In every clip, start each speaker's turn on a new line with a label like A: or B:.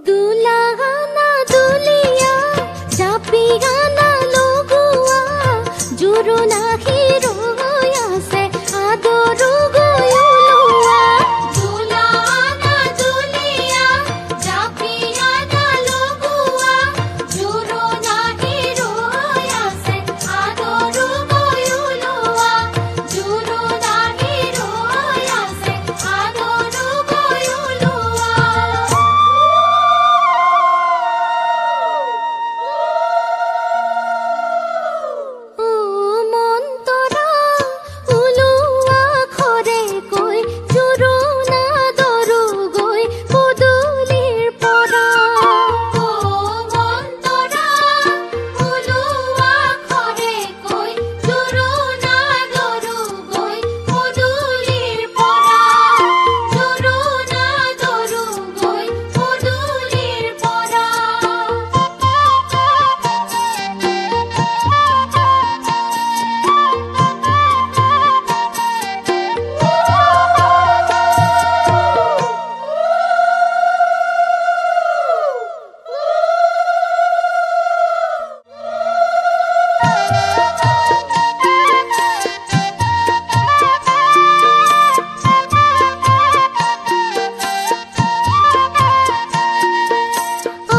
A: দুলাগানা দুলিয়া জাপিগানা লগোৱা জোৰোণা হিৰৈ আছে আদৰো গয়ুলোৱা। দুলাগানা দুলিয়া জাপিগানা লগোৱা জোৰোণা হিৰৈ আছে আদৰো গয়ুলোৱা। জোৰোণা হিৰৈ আছে আদৰো গয়ুলোৱা। ও মন্তৰা ওলোৱা খৰে কৈ জোৰোণা দৰো গৈ পদূলিৰ পৰা। ও মন্তৰা ওলোৱা খৰে কৈ জোৰোণা দৰো গৈ পদূলিৰ পৰা। জোৰোণা দৰো গৈ পদূলিৰ পৰা।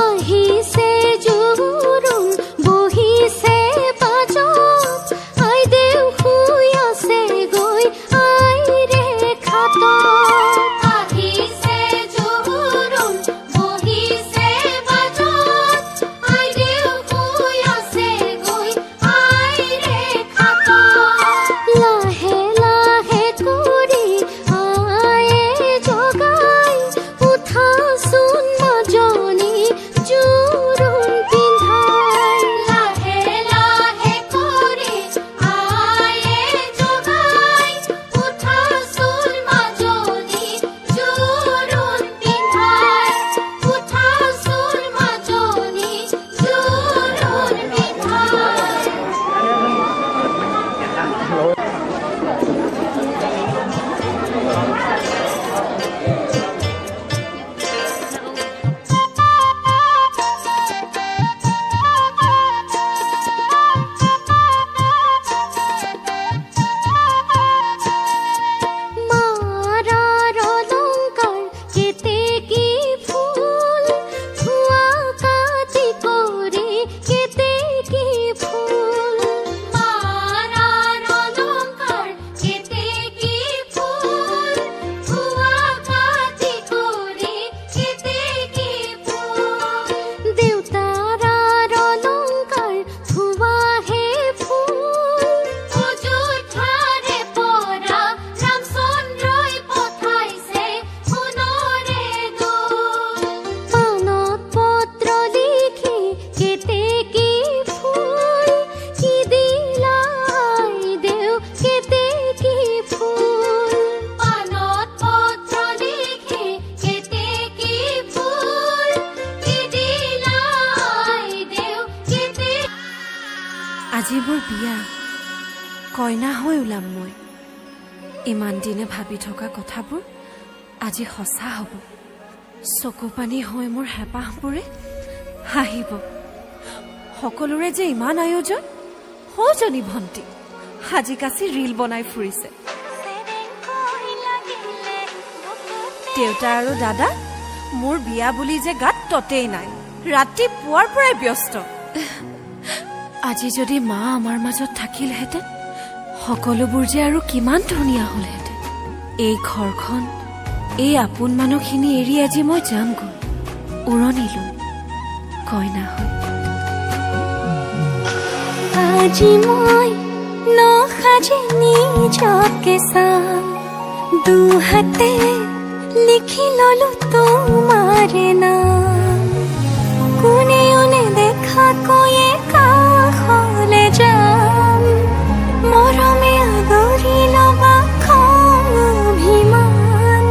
A: আহিছে জোৰোণ বহিছে বাজত, আইদেউ শুই আছে গৈ আইৰে খাটত। আহিছে জোৰোণ বহিছে বাজত, আইদেউ শুই আছে গৈ আইৰে খাটত। লাহে লাহে কৰি আয়ে জগাই উঠাচোন মাজনী জোৰোণ পিন্ধাই। লাহে লাহে কৰি আয়ে জগাই উঠাচোন মাজনী জোৰোণ পিন্ধাই। উঠাচোন মাজনী জোৰোণ পিন্ধাই। মাৰাৰ অলংকাৰ কেতেকী ফুল, ধোৱা কাটি কৰি কেতেকী ফুল। মাৰাৰ অলংকাৰ কেতেকী ফুল, ধোৱা কাটি কৰি কেতেকী ফুল। দেউতাৰাৰ অলংকাৰ ধোৱাহে ফুল, অযোধ্যাৰে পৰা ৰামচন্দ্ৰই পঠাইছে সোণৰে দোল। পানত পত্ৰ লিখি কেতেকী ফুল, কি দিলা আইদেউ কেতেকী ফুল। পানত পত্ৰ লিখি কেতেকী ফুল, কি দিলা আইদেউ কেতেকী।
B: আজি মোৰ বিয়া, কইনা হৈ ওলাম মই। ইমান দিনে ভাবি থকা কথাবোৰ আজি সঁচা হ'ব। চকু পানী হৈ মোৰ হেঁপাহবোৰে হাঁহিব। সকলোৰে যে ইমান আয়োজন, সৌজনী ভণ্টি সাজি কাচি ৰীল বনাই ফুৰিছে। দেউতা আৰু দাদা মোৰ বিয়া বুলি যে গাত ততেই নাই, ৰাতিপুৱাৰ পৰাই ব্যস্ত। আজি যদি মা আমাৰ মাজত থাকিলহেঁতেন, সকলোবোৰ যে আৰু কিমান ধুনীয়া হ'লহেঁতেন। এই ঘৰখন, এই আপোন মানুহখিনি এৰি আজি মই যামগৈ উৰণি লৈ কইনা হৈ।
A: আজি মই নসাজি নিজকে চাম, দুহাতে লিখি ললো তোমাৰে নাম। কোনেও নেদেখাকৈয়ে কাষলে যাম, মৰমে আদৰি ল'বা খং অভিমান।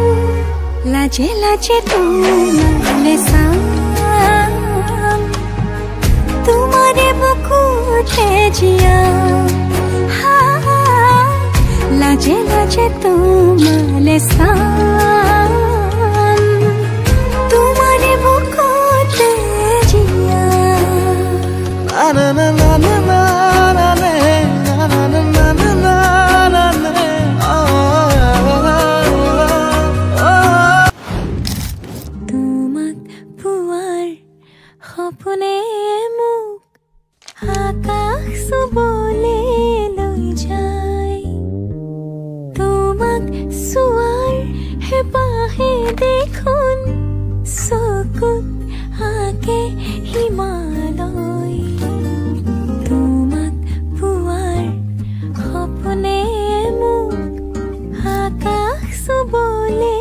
A: লাজে লাজে তোমালে চাম, তোমাৰে বুকুতে জীয়াম। লাজে লাজে তোমালে চাম, তোমাৰে বুকুতে সপোনে মোক আকাশ চুবলে লৈ যায়। তোমাক চোৱাৰ হেঁপাহে দেখোন চকুত আঁকে হিমালয়। তোমাক পোৱাৰ সপোনে মোক আকাশ চুবলে